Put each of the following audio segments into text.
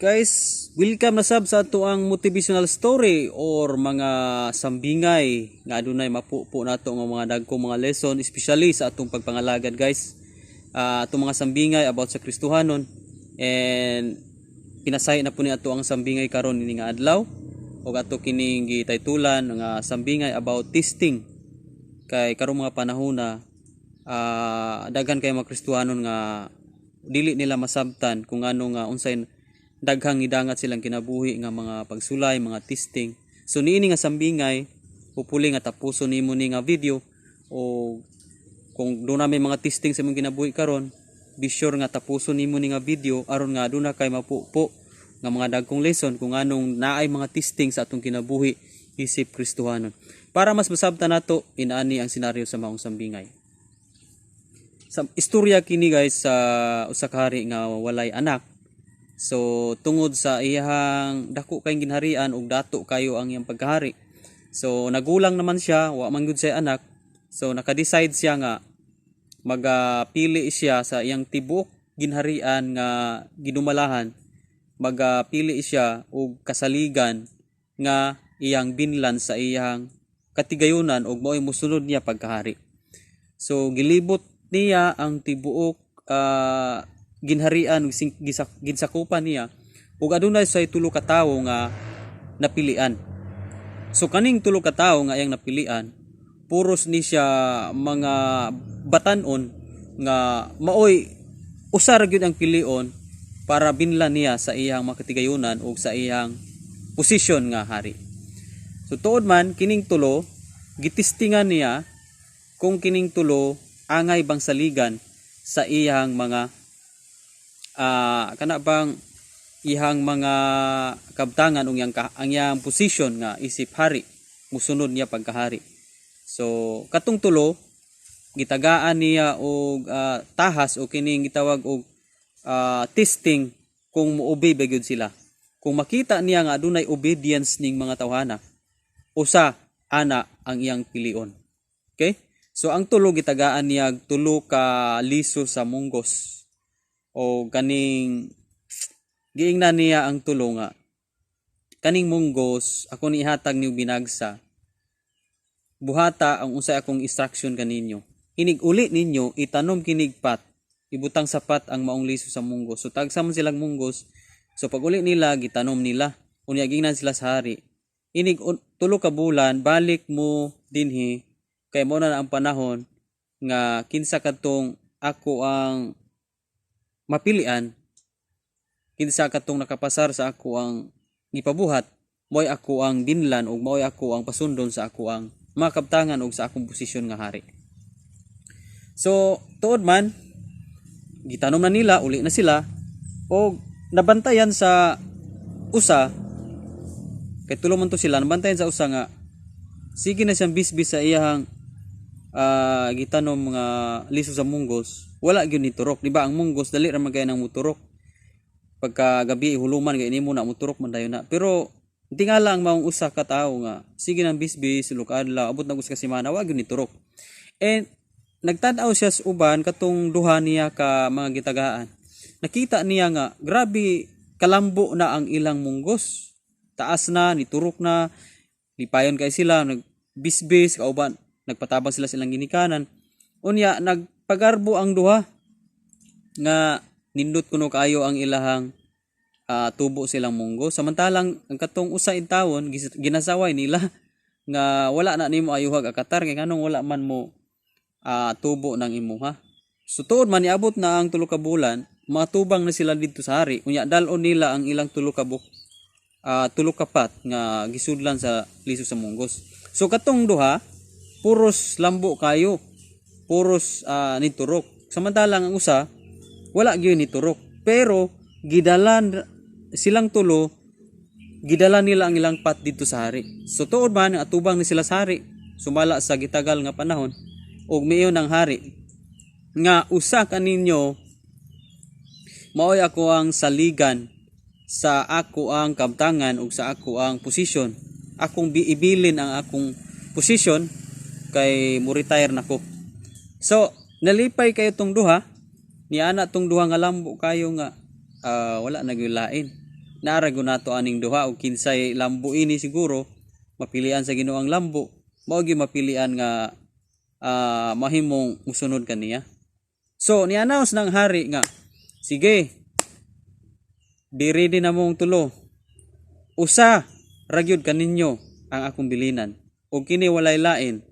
Guys, welcome na sab sa ato ang motivational story or mga sambingay nga adunay mapupo nato nga mga dagkong mga lesson, especially sa atong pagpangalagad, guys. Atong mga sambingay about sa Kristohanon and pinasay na po ni ato ang sambingay karon ini nga adlaw ug ato kining gitaytulan nga sambingay about testing, kay karong mga panahon na daghan kay mga Kristohanon nga dili nila masabtan kung ano nga unsay daghang gidangat silang kinabuhi nga mga pagsulay, mga testing. So niini nga sambingay, hopefully nga tapuson nimo ni nga video o kung duna may mga testing sa imong kinabuhi karon, be sure nga tapuson nimo ni nga video aron nga aduna kay mapupo nga mga dagkong lesson kung anong naay mga testing sa atong kinabuhi isip Kristohanon. Para mas masabtan nato, inaani ang senaryo sa maong sambingay. Sa istorya kini, guys, sa usa ka hari nga walay anak. So tungod sa iyahang dako kayong ginharian ug dato kayo ang iyang pagkahari. So nagulang naman siya, wa man gud siya anak. So naka-decide siya nga magapili siya sa iyang tibuok ginharian nga ginumalahan, magapili siya og kasaligan nga iyang binlan sa iyang katigayunan ug mao'y mosunod niya pagkahari. So gilibot niya ang tibuok ginharian ug ginsakupan niya ug adunay say tulo ka tawo nga napilian. So kaning tulo ka tawo nga iyang napilian, puros ni siya mga batan-on nga maoy usa ra gyud ang pilion para binlan niya sa iyang makatigayunan ug sa iyang posisyon nga hari. So tuod man kining tulo, gitistingan niya kung kining tulo angay bang saligan sa iyang mga kana bang ihang mga kabtangan ug iyang ang iyang posisyon nga isip hari, musunod niya pagkahari. So katong tulo, gitagaan niya og tahas o kining gitawag og testing kung mo-obey ba gyud sila. Kung makita niya nga adunay obedience ning mga tawhana, usa ana ang iyang pilion. Okay? So ang tulo, gitagaan niya og tulo ka liso sa munggos o kaning giingnan niya ang tulo nga, "Kaning munggos ako ni ihatag niyo binagsa, buhata ang unsay akong instruction kaninyo. Inig uli ninyo, itanom kinig pat, ibutang sa pat ang maong liso sa munggos." So tagsa man silang munggos. So pag uli nila, gitanom nila. Unya gingnan sila sa hari, "Inig 3 ka bulan, balik mo dinhi kay mo na ang panahon nga kinsa kadtong ako ang mapilian, kinsa katong nakapasar sa ako ang gipabuhat, mo'y ako ang dinlan ug mo'y ako ang pasundon sa ako ang mga kabtangan ug sa akong posisyon nga hari." So tuod man, gitanom na nila, uli na sila og nabantayan sa usa, kay tulo man to sila, nabantayan sa usa nga sige na siyang bisbis sa iyahang gitanom mga liso sa munggos, wala gyud ni turok. Di ba ang munggos dali ra man kay nang muturok? Pagka gabi huluman kay nimo na, muturok man dayon na. Pero tingala ang maong usa ka tawo nga sige nang bisbis 3 ka adlaw, abot na 1 ka semana, wa gyud ni turok. And nagtan-aw siya sa uban, katong duha niya ka mga gitagaan, nakita niya nga grabe kalambo na ang ilang munggos, taas na, niturok na, lipayon kay sila nagbisbis kauban, nagpatabang sila silang ginikanan. Unya nagpagarbo ang duha nga nindot kuno kaayo ang ilahang tubo silang munggo, samantalang ang katong usa intawon ginasaway nila nga wala na nimo ayuhag akatar kay nganong wala man mo tubo ng imuha. So tuod man, niabot na ang 3 ka bulan, matubang na sila didto sa hari. Unya dal-on nila ang ilang tulo ka buk tulo ka pat nga gisudlan sa liso sa munggos. So katong duha, puros lambo kayo, puros niturok, samantalang ang usa wala gyud niturok. Pero gidalan silang tulo, gidala nila ang ilang pat didto sa hari. So tuod man, atubang ni sila sa hari sumala sa gitagal nga panahon ug miingon ang hari nga, "Usa kaninyo maoy ako ang saligan sa ako ang kabtangan ug sa ako ang posisyon. Akong ibilin ang akong posisyon kay mo retire na ko." So nalipay kayo tong duha, ni ana tong duha nga lambo kayo nga wala na gyud lain. Naa ra gyud nato aning duha og kinsay lambo ini. Siguro mapilian sa Ginoo ang lambo, mao gyud mapilian nga mahimong musunod kaniya. So ni-announce ng hari nga, "Sige, be ready na mong tulo. Usa ra gyud kaninyo ang akong bilinan ug kini walay lain.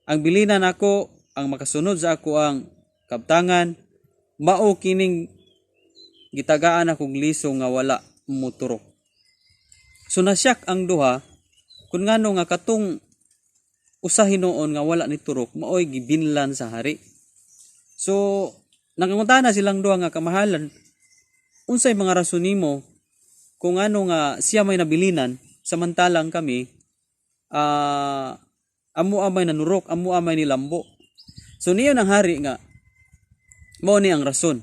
Ang bilinan ako ang makasunod sa ako ang kabtangan, mao kining gitagaan akong liso nga wala muturok." So nasyak ang duha kung ngano nga katong usa hinuon nga wala ni turok maoy gibinlan sa hari. So nangangutana silang duha nga, "Kamahalan, unsay mga rason nimo kung ano nga siya may nabilinan samantalang kami amo amay nanurok, amo amay nilambo?" So niyo ng hari nga, "Mao ni ang rason.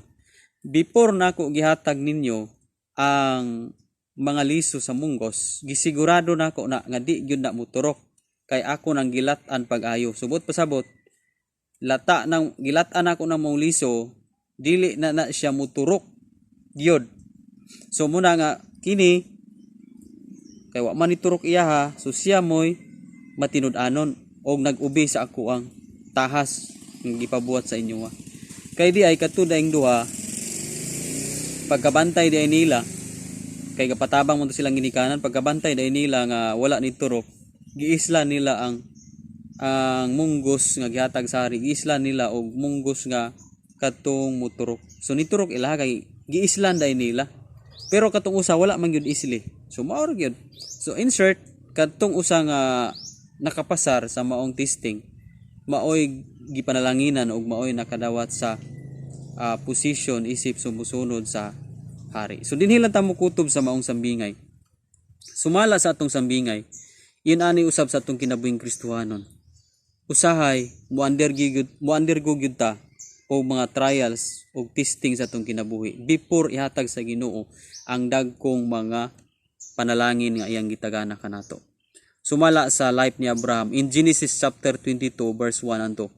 Before nako gihatag ninyo ang mga liso sa munggos, gisigurado nako na nga di gyud na muturok kay ako nang gilat-an pag-ayo." Subot pasabot, lata nang gilat-an ako ng mong liso, dili na na siya muturok gyud. So muna nga kini kay wa man iturok iyaha, so siya mo'y matinud-anon og nag-ubi sa ako ang tahas nga gipabuhat sa inyo. Kay di ay katud ang duha, pagkabantay di ay nila, kay kapatabang mo to silang ginikanan, pagkabantay di ay nila nga wala ni turok, giisla nila ang munggos nga gihatag sa hari, giisla nila og munggos nga katong muturok. So niturok ila kay giislan day nila. Pero katong usa wala man gyud isli. So mao ra gyud. So insert, katong usa nga nakapasar sa maong testing maoy gipanalanginan og maoy nakadawat sa position isip sumusunod sa hari. So dinhi lang ta mokutob sa maong sambingay. Sumala sa atong sambingay, yun ani usab sa atong kinabuhing Kristohanon. Usahay mo undergo gyud ta og mga trials og testing sa atong kinabuhi before ihatag sa Ginoo ang dagkong mga panalangin nga iyang gitagana kanato. Sumala sa life ni Abraham in Genesis chapter 22 verse 1 and 2.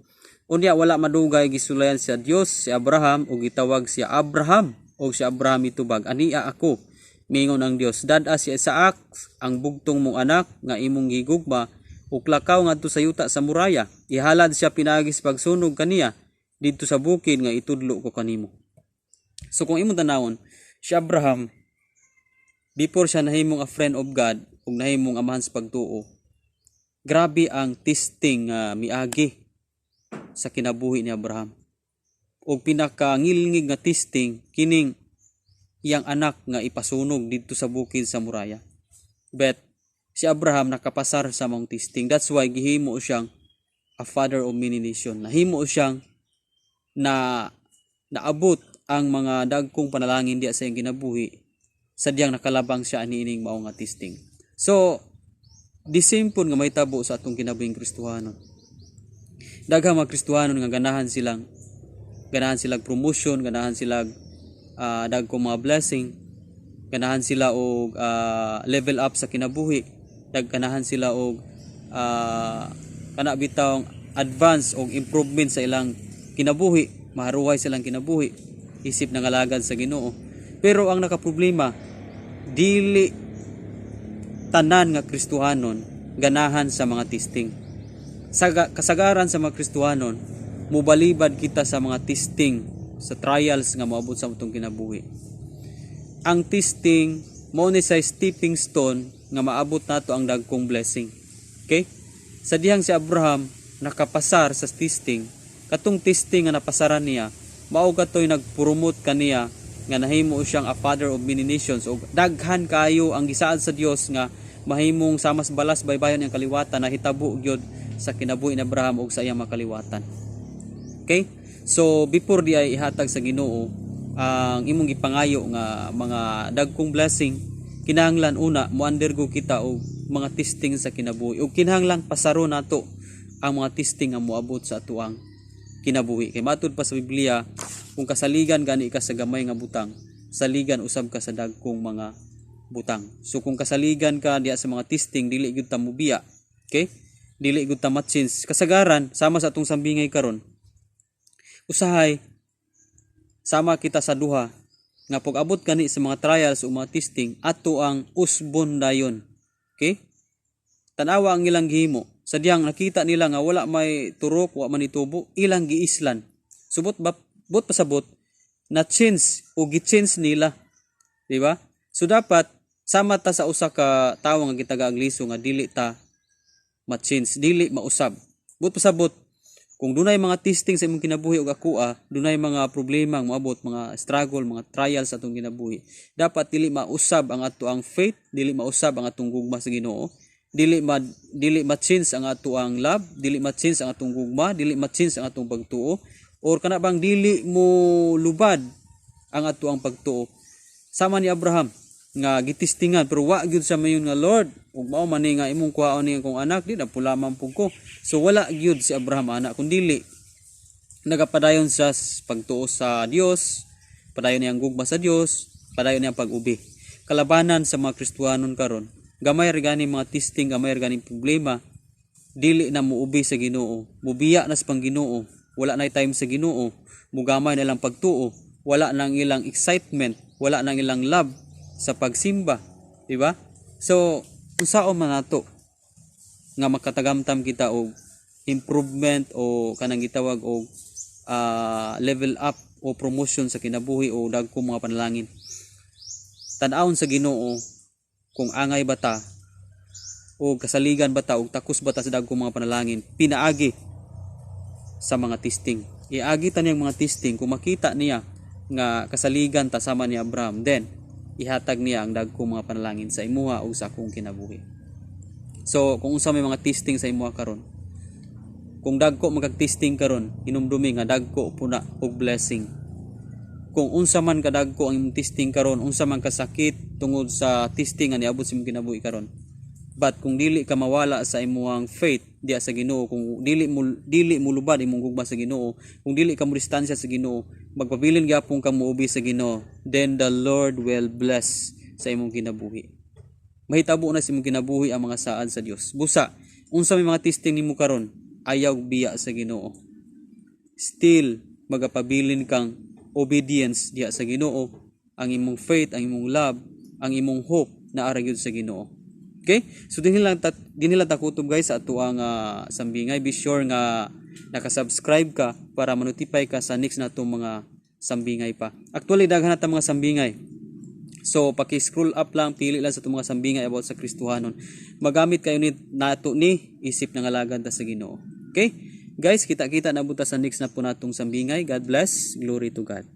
Unya wala madugay, gisulayan sa Dios si Abraham ug gitawag siya, "Abraham," ug si Abraham mitubag, "Ania ako." Mingon ang Dios, "Dad-a si Isaac, ang bugtong mong anak nga imong gigugma, ug lakaw ngadto sa yuta sa Moriah. Ihalad siya pinaagi sa pagsunog kaniya didto sa bukid nga itudlo ko kanimo." So kung imong tanawon, si Abraham, before siya nahimong a friend of God ug nahimong amahan sa pagtuo, grabe ang testing nga miagi sa kinabuhi ni Abraham. Og pinakangilngig nga testing kining iyang anak nga ipasunog didto sa bukid sa Moriah. But si Abraham nakapasar sa maong testing. That's why gihimo siyang a father of many nation. Nahimo siyang na naabot ang mga dagkong panalangin diya sa iyang kinabuhi sa diyang nakalabang siya aniining mao nga testing. So, the same pud nga mahitabo sa atong kinabuhing Kristohanon. Daghang mga Kristohanon nga ganahan silang promotion, ganahan sila dagkong mga blessing, ganahan sila og level up sa kinabuhi, ganahan sila og kana bitawng advance og improvement sa ilang kinabuhi, maharuhay silang kinabuhi isip nangalagad sa Ginoo. Pero ang nakaproblema, dili tanan nga Kristohanon ganahan sa mga testing. Kasagaran sa mga Kristohanon, mubalibad kita sa mga testing, sa trials nga moabot sa atong kinabuhi. Ang testing mao ni sa stepping stone nga maabot nato ang dagkong blessing. Okay? Sa dihang si Abraham nakapasar sa testing, katong testing nga napasaran niya, mao katoy nagpromote kaniya nga nahimo siyang a father of many nations ug daghan kayo ang gisaad sa Dios nga mahimong samas balas baybayon ang kaliwatan, nahitabo gyud sa kinabuhi ni Abraham ug sa iyang mga kaliwatan. Okay? So before di ay ihatag sa Ginoo ang imong gipangayo nga mga dagkong blessing, kinahanglan una mo undergo kita og mga testing sa kinabuhi ug kinahanglan pasaro nato ang mga testing nga moabot sa atoang kinabuhi. Kay matud pa sa Biblia, kung kasaligan gani ka sa gamay nga butang, saligan usab ka sa dagkong mga butang. So kung kasaligan ka diya sa mga testing, dili gyud ta mobiya. Okay? Dili gyud ta ma-change. Kasagaran sama sa atong sambingay karon, usahay sama kita sa duha Nga pag abot kani sa mga trials o mga testing, ato ang usbon dayon. Okay? Tanawa ang ilang gihimo. Sa diyang nakita nila nga wala may turok, wa man itubo, ilang giislan. Subot ba, but pasabot na change o gi-change nila. Di ba? So dapat sama ta sa usa ka tawo nga gitaga ang liso nga dili ta ma-change, dili mausab. But pasabot kung dunay mga testing sa imong kinabuhi ug akoa, dunay mga problema ang moabot, mga struggle, mga trials sa atong kinabuhi. Dapat dili mausab ang ato ang faith, dili mausab ang atong gugma sa Ginoo, dili ma-change ang ato ang love, dili ma-change ang atong gugma, dili ma-change ang atong pagtuo, or kana bang dili mo lubad ang ato ang pagtuo. Sama ni Abraham nga gitistingan, pero wa gyud sa mayon nga, "Lord, ug mao man ni nga imong kuhaon ni akong anak, di na pula man pud ko." So wala gyud si Abraham ana, kun dili nagapadayon sa pagtuo sa Dios, padayon niyang gugma sa Dios, padayon niyang pag-ubi. Kalabanan sa mga Kristohanon karon, gamay ra gani mga testing, gamay ra gani problema, dili na muubi sa Ginoo, mubiya na sa pangginoo, wala na time sa Ginoo, mugamay na lang pagtuo, wala nang ilang excitement, wala nang ilang love sa pagsimba, di ba? So unsaon man nato nga makatagamtam kita og improvement o kanang gitawag og level up o promotion sa kinabuhi o dagko mga panalangin? Tan-awon sa Ginoo kung angay ba ta o kasaligan ba ta o takos ba ta sa dagko mga panalangin pinaagi sa mga testing. Iagi ta niyang mga testing. Kung makita niya nga kasaligan ta sama ni Abraham, then ihatag niya ang dagko mga panalangin sa imuha o sa akong kinabuhi. So kung unsa may mga testing sa imuha karon, kung dagko magkag-testing karon, hinumdumi nga dagko puna og blessing. Kung unsa man kadagko ang imong testing karon, unsa man kasakit tungod sa testing nga niabot sa imong kinabuhi karon, but kung dili ka mawala sa imong faith diya sa Ginoo, kung dili mo lubad imong gugma sa Ginoo, kung dili ka mo distansya sa Ginoo, magpabilin gyapon ka muubi sa Ginoo, then the Lord will bless sa imong kinabuhi. Mahitabo na sa imong kinabuhi ang mga saad sa Dios. Busa unsa may mga testing nimo karon, ayaw biya sa Ginoo. Still magapabilin kang obedience diha sa Ginoo, ang imong faith, ang imong love, ang imong hope na ara gyud sa Ginoo. Okay? So dinhi lang takutob, guys, sa atoang sambingay. Be sure nga naka-subscribe ka para ma-notify ka sa next natong mga sambingay pa. Actually, daghan na ta mga sambingay. So paki-scroll up lang, pili lang sa itong mga sambingay about sa Kristohanon. Magamit kayo ni nato ni isip nga alagad ta sa Ginoo. Okay? Guys, kita-kita na buta sa next na po natong sambingay. God bless. Glory to God.